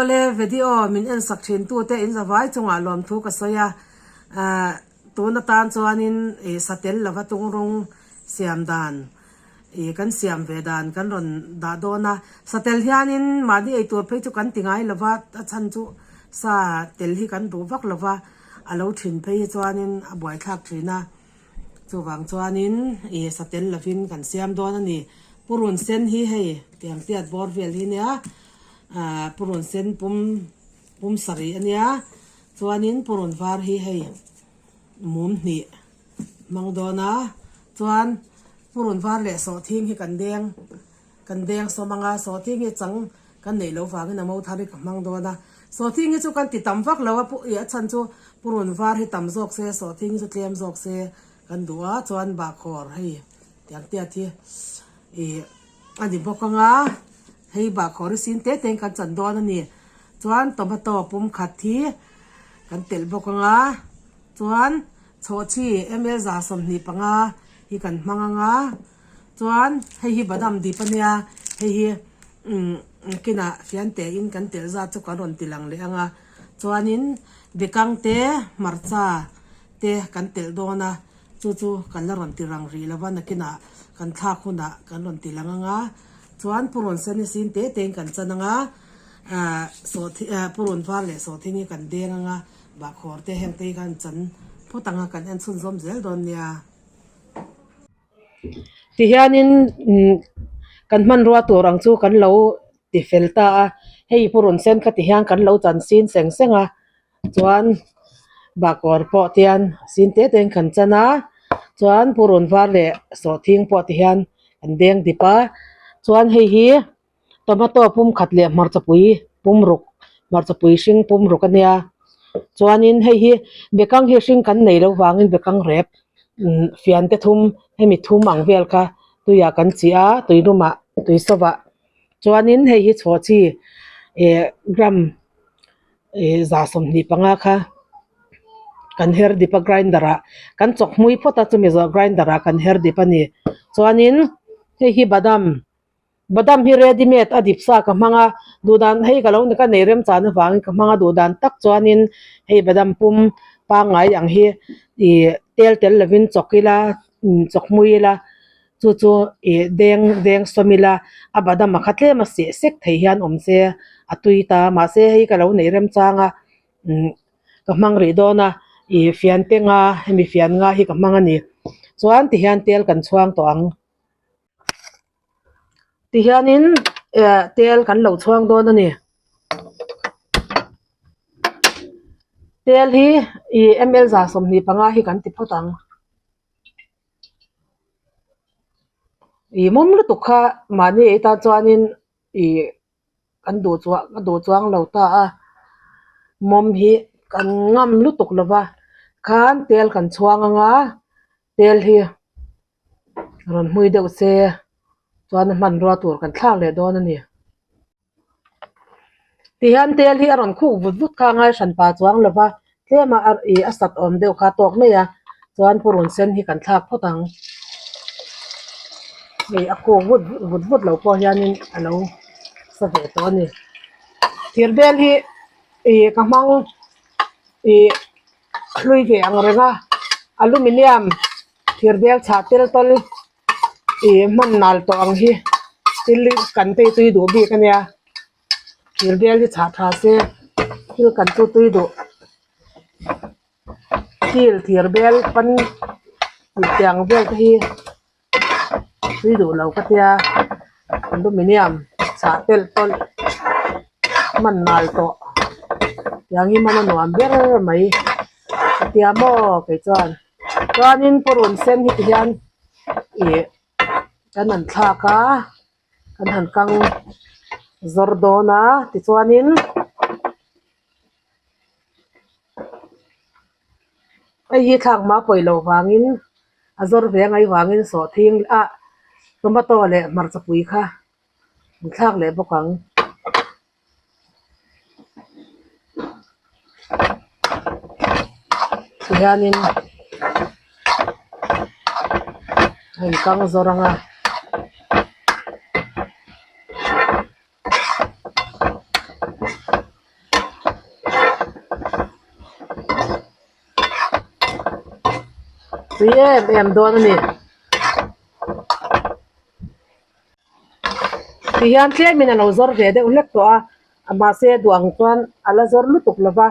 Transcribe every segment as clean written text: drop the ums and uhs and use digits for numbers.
Awle video min en sak thin tute in zavai chungah lawmthu ka sawi a, ahh tun atan chuanin ih satel lova tungrung siam dan ih kan siam ve dan kan rawn dah dawn a, satel hianin mahni eitur phei chu kan ti ngai lova a chhan chu sa tel hi kan duh vak lova a lo thin phei hi chuanin a buaithlak thin a. Chuvang chuanin ih satel lovin kan siam dawn a ni. Purun sen hi hei tiang tiat bawr vel hi nia ah purun sen pum pum sarih a nia chuanin purun var hi hei mum hnih hmang dawn a chuan purun var leh sawhthing hi kan deng kan deng sawm ang a sawhthing hi chang kan neih loh vangin a mo thar hi ka hmang dawn a sawhthing hi chu kan ti tam vak lo a ih a chhan chu purun var hi tam zawk se sawhthing hi chu tlem zawk se kan duh a chuan bahkhawr hei tiang tiat hi ih a ni bawk ang a hei bahkhawr hi sin te te in kan chan dawn a ni chuan tomato pum khat hi kan telh bawk ang a chuan chhawhchhi ml 25 hi kan hmang ang a. Chuan hei hi badam dip a nia, hei hi umm kinah fian te in kan telh zat chu kan rawn ti lang leh ang a, chuanin bekang te hmarcha te kan telh dawn a, chu chu kan la rawn ti rang rih lo va nakinah kan thlak hunah kan rawn ti lang ang a, chuan purun sen hi sin te te in kan chan ang a, ah sawhthi ah purun var leh sawhthing hi kan deng ang a, bahkhawr te heng te hi kan chan phawt ang a kan en chhunzawm zel dawn nia. Tihianin umm kan hmanrua tur ang chu kan lo ti fel ta a hei purun sen kha ti hian kan lo chan sin seng seng a chuan bakawr pawh te hian sin te te in kan chan a chuan purun var leh sawhthing pawh ti hian an deng dip a chuan hei hi tomato pum khat leh hmarchapui pum ruk hmarchapui hring pum ruk a nia chuanin hei hi bekang hi hring kan nei loh vangin bekang rep umm fian te thum hemi thum ang vel kha tuiah kan chih a tui lumah tui sawvah chuanin hei hi chhawhchhi eh gram eh 25 kha kan her dip a grinder ah kan chawk hmui phawt a chumi zawh grinder ah kan her dip a ni chuanin hei hi badam. Badam hi ready made a dip sa ka hmang a, duhdan hei ka lo ka nei remchan avangin ka hmang a duhdan tak chuanin hei badam pum pangngai ang hi ih tel tel lovin chawk ila chawk hmui ila chu chu ih deng deng sawm ila a badam a kha tlem a seh sek thei hian awm se a tui ta mahse hei ka lo nei remchang a umm ka hmang rih dawn a ih fian te nga hemi fian nga hi ka hmang a ni chuan tihian tel kan chhuang tawh ang. Tihianin eh tel kan lo chhuang dawn a ni. Tel hi ih ml 25 hi kan ti phawt ang. Ih mum lutuk kha mahni ei tan chuanin ih kan duh chuah ka duh chuang lo ta a mawm hi kan ngam lutuk lo va khan tel kan chhuang ang a tel hi rawn hmui deuh se chuan a hmanrua tur kan thlak leh dawn a ni. Tihian tel hi a rawn khuk vut vut kha a ngai hran pa chuang lo va tlem a ih a sat awm deuh kha a tawk mai a chuan purun sen hi kan thlak phawt ang. Hei a khuk vut vut vut lo pawh hianin a lo sa ve tawh a ni. Thir bel hi ih ka hmang ih hlui ve ang reng a aluminium thir bel chhah tel tawl ih hman nal tawh ang hi thil kan te hi tui duh bik a nia thir bel hi chhah tha se thil kan chu tui duh steel thir bel pan tih te ang vel te hi tui duh lo ka tia aluminium chhah telh tawlh hman nal tawh tiang hi hman a nuam ber mai ka tia maw kei chuan chuanin purun sen hi ti hian ih kan han thlak a kan han kang zawr dawn a tichuanin. Hei hi thlak hma pawi loh vangin a zawr ve angai vangin sawhthing ah tomato leh hmarcha pui kha an thlak leh bawk ang. Tihianin a inkang zawr ang a. tui em em dawn a ni. Ti hian tlemin a lo zawr ve deuh hlek tawh a mahse duh ang chuan a la zawr lutuk lo va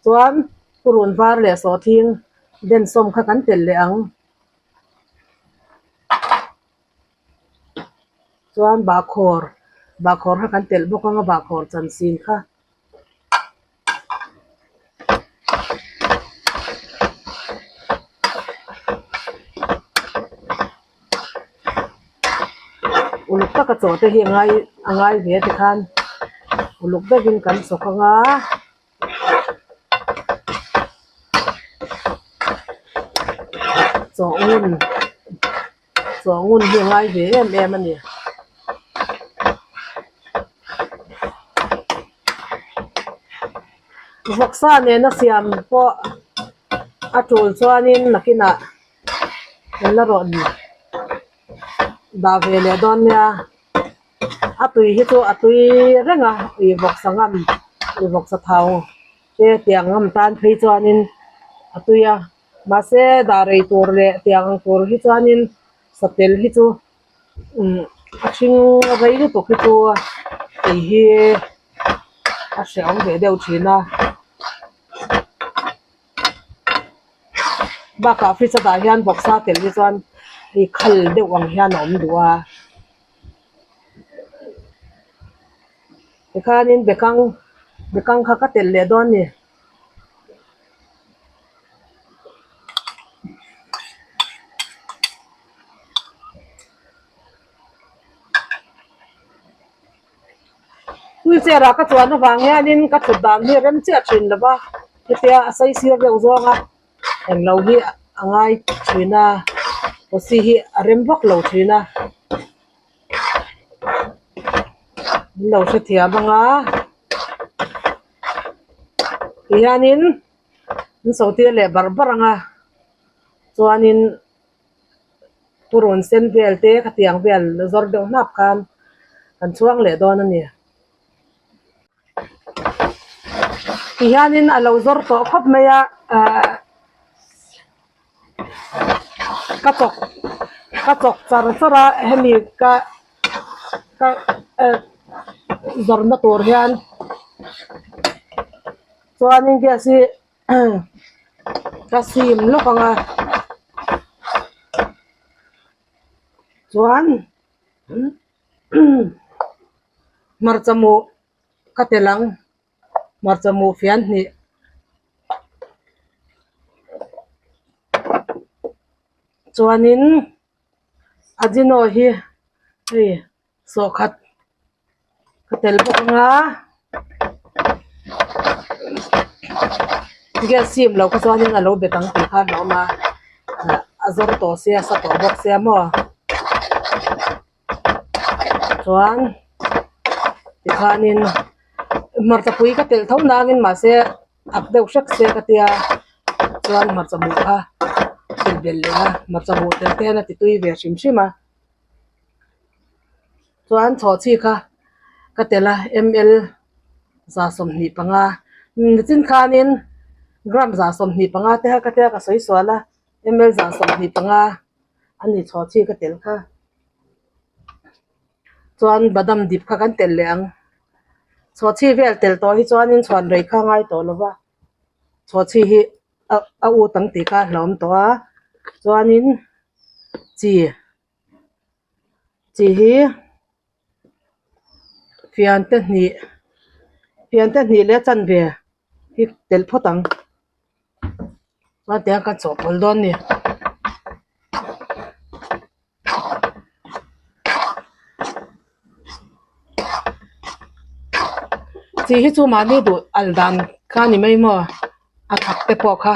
chuan purun var leh sawhthing densawm kha kan telh leh ang. Chuan bahkhawr bahkhawr kha kan telh bawk ang a bahkhawr chansin kha. Uluk taka chaw te hi a ngai a ngai ve tikhan uluk deuhin kan chawk ang a. Chaw ngun chaw ngun hi a ngai ve em em a ni. Vawksa nena siam pawh a tul chuanin nakinah kan la rawn dah ve leh dawn nia. A tui hi chu a tui reng a ih vawksa ngam ih vawksa thau te tiang ngam tan phei chuanin a tui a mahse dah rei tur leh tiang ang tur hi chuanin satel hi chu umm a hring rei lutuk hi chu ei hi a hrehawm ve deuh thin a. Bakah fridge a dah hian vawksa tel hi chuan hei khal deuh ang hian a awm duh a tikhanin bekang bekang kha ka telh leh dawn a ni. Wheelchair ah ka chuan avang hianin ka thut dan hi rem chiah thin lo va hetia a sei sir deuh zawng a englo hi a ngai thin a posi hi a rem vak lo thin a min lo hrethiam ang a tihianin an so tir leh barh barh ang a chuanin. Purun sen vel te khatiang vel zawr deuh hnap khan kan chhuang leh dawn a ni. Tihianin a lo zawr tawh khawp mai a ahh ka chawk ka chawk char char a hemi ka ka eh zawrhna tur hian chuanin gas hi. Ka sim lawk ang a chuan hmarcha muh ka telh ang hmarcha muh fian hnih chuanin ajino hi hei. Sawhkhat ka tel bawk ang a gas sim loh kha chuanin a lo bet ang tih kha a hlauhawm a a zawr tawh sia a sa tawh bawk sia maw chuan tikhanin hmarcha pui ka telh tho nangin mahse ak deuh hrek se ka tia chuan hmarcha buh kha telh belh leh a hmarcha buh tel te hian a ti tui ve hrim hrim a. Chuan chhawhchhi kha ka telh a ml 25 nichin khanin gram 25 te kha ka tia ka sawi sual a ml 25 a ni chhawhchhi ka telh kha chuan badam dip kha kan telh leh ang chhawhchhi vel telh tawh hi chuanin chhuan rei kha a ngai tawh lo va chhawhchhi hi. A ut ang tih kha a hlauhawm tawh a chuanin chi chi hi fian te hnih fian te hnih leh a chanve hi telh phawt ang chuan tiang kan chawhpawlh dawn a ni. Chi hi chu mahni duh al dan kha a ni mai maw a thak te pawh kha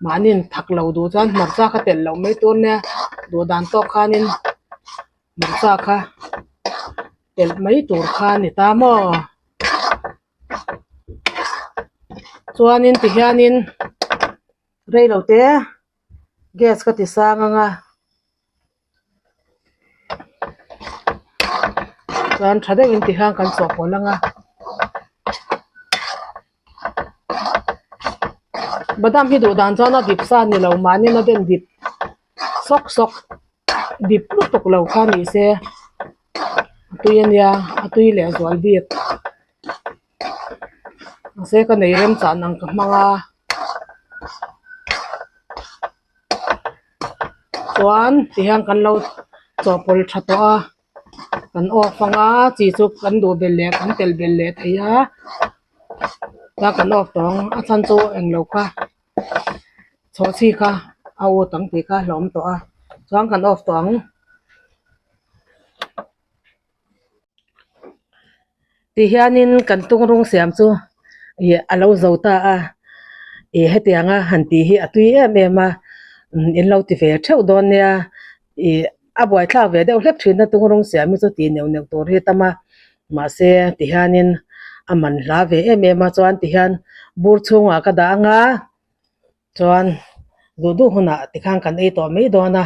mahniin thak lo duh chuan hmarcha kha telh loh mai tur nia duh dan tawk khanin hmarcha kha telh mai tur kha a ni ta maw chuanin tihianin reilo te. Gas ka ti sang ang a chuan tha deuhin ti hian kan chawhpawlh ang a badam hi duh dan chuan a dip sa a ni lo mahni na den dip. sawk sawk dip lutuk lo kha ni se a tui a nia a tui leh zual bik mahse ka nei remchan ang ka hmang a chuan tihian kan lo chawhpawlh tha tawh a kan off anga chi chu kan duh belh leh kan telh belh leh thei a chuan kan off tawh ang a chhan chu englo kha chhawhchhi kha a ut ang tih kha a hlauhawm tawh a chuan kan off tawh ang. Tihianin kan tungrung siam chu ih a lo zo ta a ih hetianga han tih hi a tui em em a in lo ti ve theuh dawn nia ih a buaithlak ve deuh hlek thin a tungrung siam hi chu tih neuh neuh tur hi a tam a mahse tihianin a man hla ve em em a chuan tihian bur chhungah ka dah ang a. Chuan duh duh hunah tikhan kan ei tawh mai dawn a,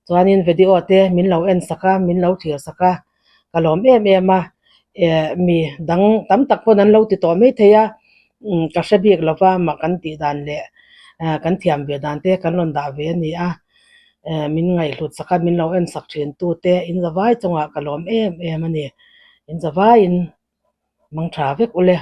chuanin video te min lo en sak a, min lo thlir sak a, ka lawm em em a, eh mi dang tam tak pawn an lo ti tawh mai thei a, umm ka hre bik lo va mah kan tih dan leh eh kan thiam ve dan te kan rawn dah ve a ni a, eh min ngaihhlut sak a, min lo en sak thin tu te in zavai chungah ka lawm em em a ni, in zavaiin mang tha vek ule.